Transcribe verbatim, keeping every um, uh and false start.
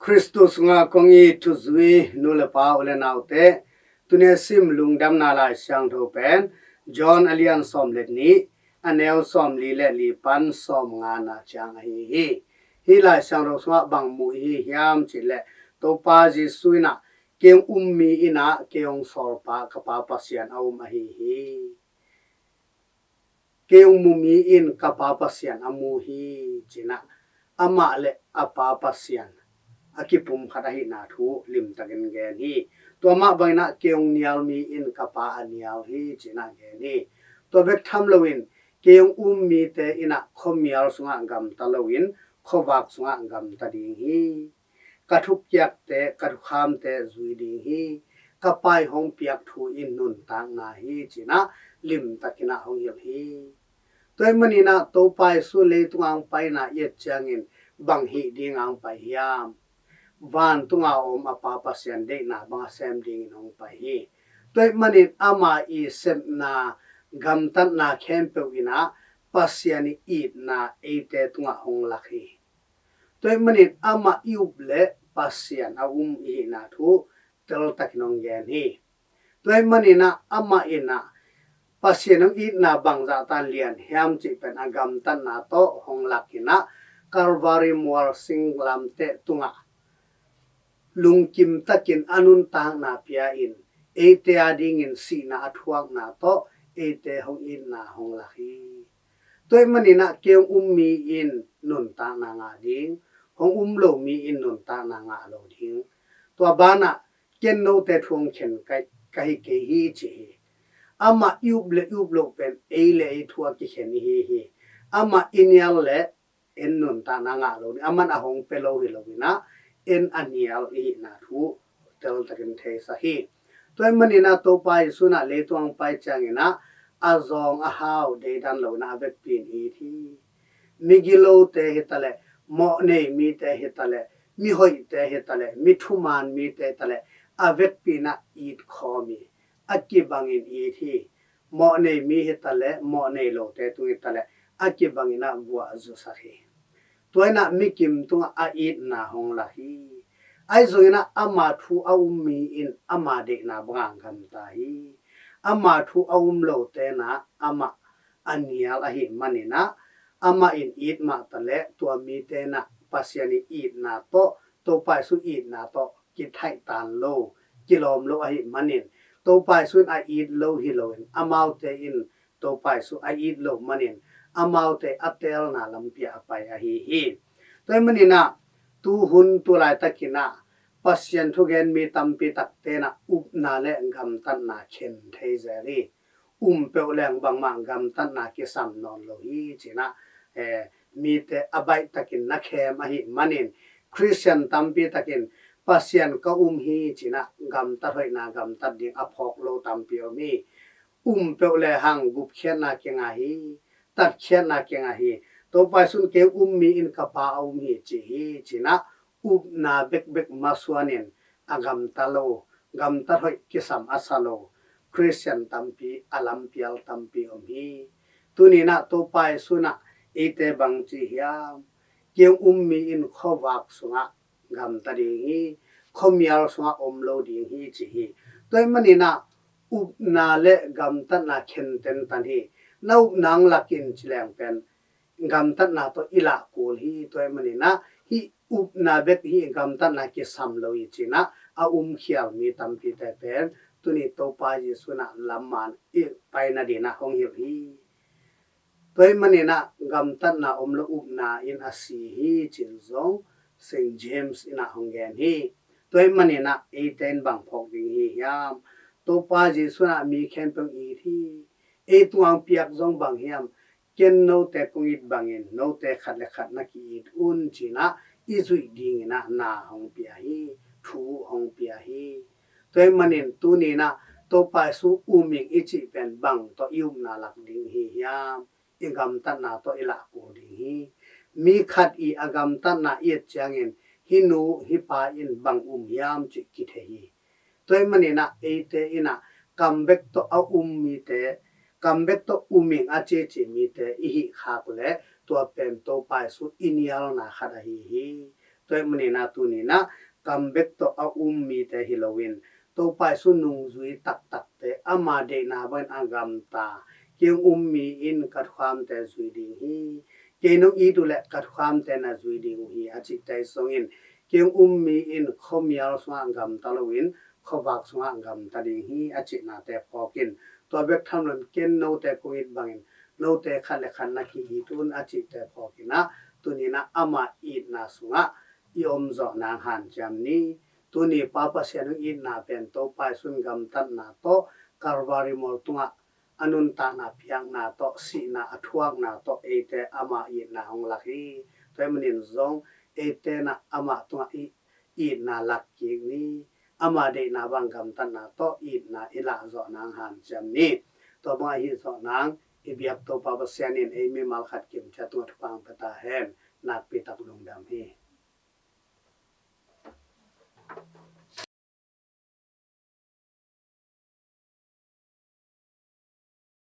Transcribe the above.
Khristu sungah kong it thuzui nu le pa, u le naute, tuni a sim Lungdamna Lai Siangtho pen John a lian sawm le nih, a neu sawm li le li pan sawm ngana ciang ahi hi. Hih Lai Siangtho sungah bang mu i hi hiam cih leh, Topa Jesu in ah, "Kei hong um mi in ah kei hong sawlpa ka Pa Pasian a um ahi hi. Kei hong mu mi in ka Pa Pasian a mu hi," ci-in ah, amah le a Pa Pasian a kipumkhat ahihna thu limtakin gen hi. Tua mah bangin ah, "Kei hong nial mi in ka Pa a nial hi," ci-in ah gen hi. Tua bek tham loin, "Kei hong um mite in ah khuamial sungah gamta loin, khuavak sungah gamta ding hi. Ka thupiakte, ka thukhamte zui ding hi. Ka Pa in hong piak thu in nuntakna hi," ci-in ah limtakin ah hong hilh hi. Tua ahih manin ah, Topa Jesu leitung a hong paina i et ciangin bang hih ding a hong pai hiam? Vantung a om a Pa Pasian deihna bang a sem dingin hong pai hi. Tua ahih manin ama i sepna gamtatna khempeuh in ah Pasian i itna eite tungah hong lak hi. Tua ahih manin amah i up leh Pasian a um i hihna thu teltakin hong gen hi. Tua ahih manin ah amah in ah Pasian hong itna bangzah tan lian hiam cih pen a gamtatna tawh hong lak in ah, Calvary mual singlamteh tungah lungkim takin a nuntakna pia-in, eite adingin sihna a thuakna tawh eite hong itna hong lak hi. Tua ahih manin ah, "Kei hong um mi in nuntakna ngah ding, hong um lo mi in nuntakna ngah lo ding. Tua banah ken note thu hong khen ka, ka hi kei hi," ci hi. Amah i up le i up loh pen ei le ei thu a kikhen i hi hi. Amah i nial leh en nuntakna ngah lo ding, aman a hong pia lo hi loin ah, en a nial i hihna thu teltakin theisak hi. Tua ahih manin ah, Topa Jesu in ah leitung a hong pai ciangin ah, a zawng a hau deidan loin ah a vekpi in it hi. Migilote hi taleh, mawhnei mite hi taleh, mihoihte hi taleh, mithuman mite hi taleh, a vekpi in ah it khawm hi. A kibangin it hi. Mawhnei mi hi taleh, mawhnei lote tung hi taleh, a kibangin ah guah zusak hi. Tua in ah mikim tungah a itna hong lak hi. Ahi zongin ah ama thu a um mi in ama deihna bangah gamta hi. Ama thu a um lote in ah amah a nial ahih manin ah, amah in it mah taleh tua mite in ah Pasian i itna tawh, Topa Jesu itna tawh kithaihtan lo, kilawm lo ahih manin, Topa Jesu in a it lo hi loin, amaute in Topa Jesu a it lo manin, amaute a teelna lampi ah a pai ahi hi. Tua ahih manin ah, tuhun tu laitakin ah Pasian thugen mi tampi takte in ah upna le gamtatna khen thei zel hi. Um peuh leng bangmah gamtatna kisam nawn lo hi, ci-in ah, eh, mite a baihtakin na khem ahih manin, Khristian tampi takin Pasian ka um hi, ci-in ah gamtat hoihna gamtat ding a phawk lo tampi om hi. Um peuh lehang gupkhiatna kingah hi, tatkhiatna kingah hi. Topa Jesu in, "Kei hong um mi in ka Pa a um hi," ci hi, ci-in ah upna bekbek masuanin a gamta lo, gamtat hoih kisam a sa lo Khristian tampi, a lampial tampi om hi. Tuni in ah Topa Jesu in ah eite bang ci hiam? "Kei hong um mi in khuavak sungah gamta ding hi, khuamial sungah om lo ding hi," ci hi. Tua ahih manin ah upna le gamtatna khen tentan hi. Na upna hong lak in ci leng pen gamtatna tawh i lah kul hi. Tua ahih manin ah hih upna bek, hih gamtatna kisam lo hi, ci-in ah a umkhial mi tampite pen tuni Topa Jesu in ah lam man i paina dingin ah hong hilh hi. Tua ahih manin ah gamtatna om lo upna in a si hi, ci-in zong Saint James in ah hong gen hi. Tua ahih manin ah eite in bang phawk ding hi hiam? Topa Jesu in ah mi khempeuh it hi. Ei tungah hong piak zong bang hiam? "Ken note kong it bangin note khat le khat na ki-it un," ci-in ah i zuih dingin ah na hong pia hi, thu hong pia hi. Tua ahih manin tuni in ah Topa Jesu um ing i cih pen bang tawh i upna lak ding hi hiam? I gamtatna tawh i lah kul ding hi. Mi khat i a gamtatna i et ciangin, hih nu hih pa in bang um hiam cih kithei hi. Tua ahih manin ah eite in ah kam bek tawh a um mite, kam bek tawh um ing a cici mite i hih khak leh, tua pen Topa Jesu i nialna khat ahi hi. Tua ahih manin ah tuni-in ah gam bek tawh a um mite hi loin, Topa Jesu nungzui taktakte, ama deihna bangin a gamta, kei hong um mi in ka thuakhamte zui ding hi, kei nong it uh leh ka thuakhamte na zui ding uh hi a cihte zongin, kei hong um mi in khuamial sungah gamta loin khuavak sungah gamta ding hi a cihnate phawkin, tua bek tham loin ken note kong it bangin note khat le khat na ki-it un a cihte phawkin ah, tuni-in ah ama itna sungah i om zawh nang hanciam ni. Tuni Pa Pasian hong itna pen Topa Jesu in gamtatna tawh, Kalvari mual tungah a nuntakna piakna tawh, sihna a thuakna tawh eite ama itna hong lak hi. Tua ahih manin zong eite in ah amah tungah i itna lak kik ni. Ama deihna bang gamtatna tawh itna i lah zawh nang hanciam ni. Tua bang ahi zawh nang i biak Topa Pasian in ei mimal khat kimciat tungah thupha hong pia ta hen. Nakpi tak lungdam hi.